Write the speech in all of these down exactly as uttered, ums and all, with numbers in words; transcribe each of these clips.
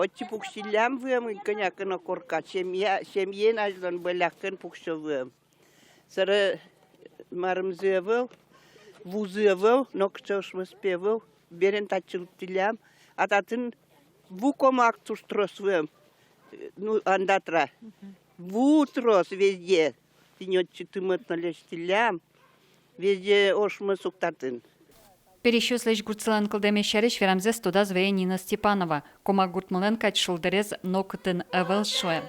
Отчы пуксиллям вуэм, кӧня ке но корка, семья, семьяен азьлон бӧлякын пуксё вуэм. Сэре марымзы ӧвӧл, вузы ӧвӧл, нокыӵе ошмес пе ӧвӧл, берен татчы лыктӥллям, а татын ву комак туж трос вуэм, ну, андатра. Ву трос везде, тӥни отчы тымет но лэсьтӥллям, везде ошмес ук татын. Пересьёслэсь гуртсылэн кылдэмез сярысь верамзэс тодаз вае Нина Степанова. Комак гуртмылэн кадь шулдырез нокытын ӧвӧл, шуэ.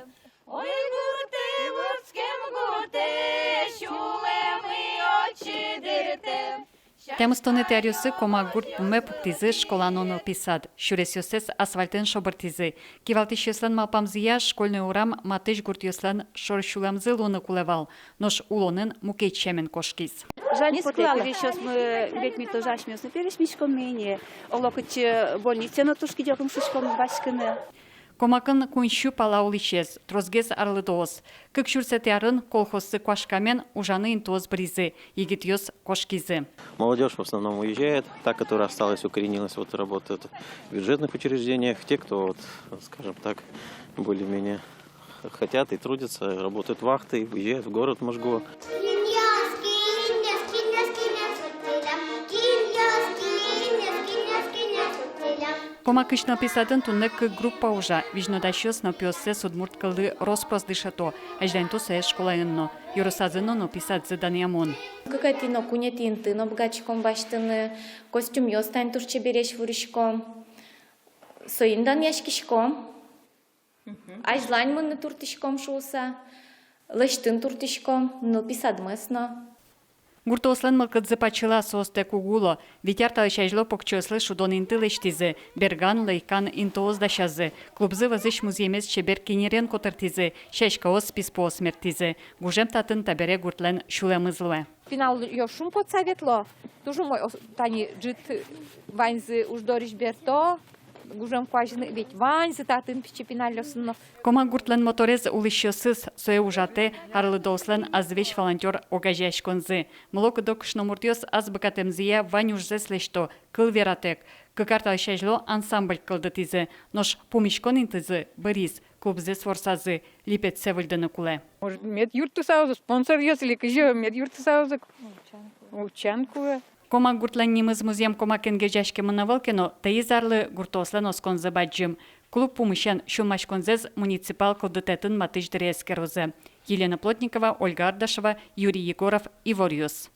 Ой, гуртэ, вордскем гуртэ, сюлэмы отчы дыртэ. Тямыстонэтӥ аръёсы Комак гурт пуме пуктӥзы школа но нылпи сад. Сюресъёссэс асфальтэн шобыртӥзы. Кивалтӥсьёслэн малпамзыя, школьной урам матысь гуртъёслэн шорсюлэмзы луыны кулэ вал, нош улонын мукет сямен кошкиз. Жаль, потэ, пересьёсмы, ведь ми тоже асьмеос но пересьмиськом ини, оло кытчы больницае но туж кыдёкын шуиськом басьтыны. Комакын куинь сю пала улӥсез, тросгес арлыдоос. Кык сюрсэтӥ арын колхозсы куашкамен ужаны интыос быризы, егитъёс кошкизы. Молодёжь в основном уезжает, та, которая осталась, укоренилась, вот, работает в бюджетных учреждениях. Те, кто, вот, скажем так, более-менее х-, хотят и трудятся, работают вахты, уезжают в город Можга. Комакысь нылпи садын туннэ кык группа ужа. Визьнодасьёс нылпиоссэс удмурт кыллы рос-прос дышето, азьланьто сое школаын но. Ёросазы но нылпи садзы данъямон. Кыкетӥ но куинетӥ инты но быгатӥськом басьтыны, костюмъёс тани туж чебересь вуриськом. Соин данъяськиськом. Азьлань мыныны туртӥськом шуыса, лэсьтыны туртӥськом нылпи садмес но. Гуртоослэн мылкыдзы пачыла, соостэк уг уло. Вить ар талэсь азьло покчиослы шудон инты лэсьтӥзы, берган, лэйкан интыос дасязы. Клубзы вӧзысь музъемез чебер кенерен котыртӥзы, сяськаос, писпуос мерттӥзы. Гужем татын табере гуртлэн сюлэмыз луэ. Пиналъёс шумпотса ветло. Туж умой, ос-, тани ӝыт ваньзы уж дорысь берто, гужем куазьыны, ведь ваньзы татын пичи пиналъёсын но. Комак гуртлэн моторез улӥсьёсыз, сое ужатэ арлыдоослэн «Азвесь волонтёр» огазеяськонзы. Мылокыдо кышномуртъёс ас быгатэмзыя вань ужзэс лэсьто, кыл вератэк. Кык ар талэсь азьло ансамбль кылдытӥзы, нош пумиськон интызы быриз, клубзэс ворсазы, липетсэ выльдыны кулэ. Может, мед юрттысалзы, спонсоръёс или кызьы, мед юрттысалзы. Утчан кулэ. Комак гуртлэн нимыз музъем комакен герӟаськемын ӧвӧл ке но, тӥни арлы гуртоослэн осконзы бадӟым. Клуб пумысен сюлмаськонзэс муниципал кылдытэтын матысь дыре эскерозы. Елена Плотникова, Ольга Ардашева, Юрий Егоров, «Иворъёс».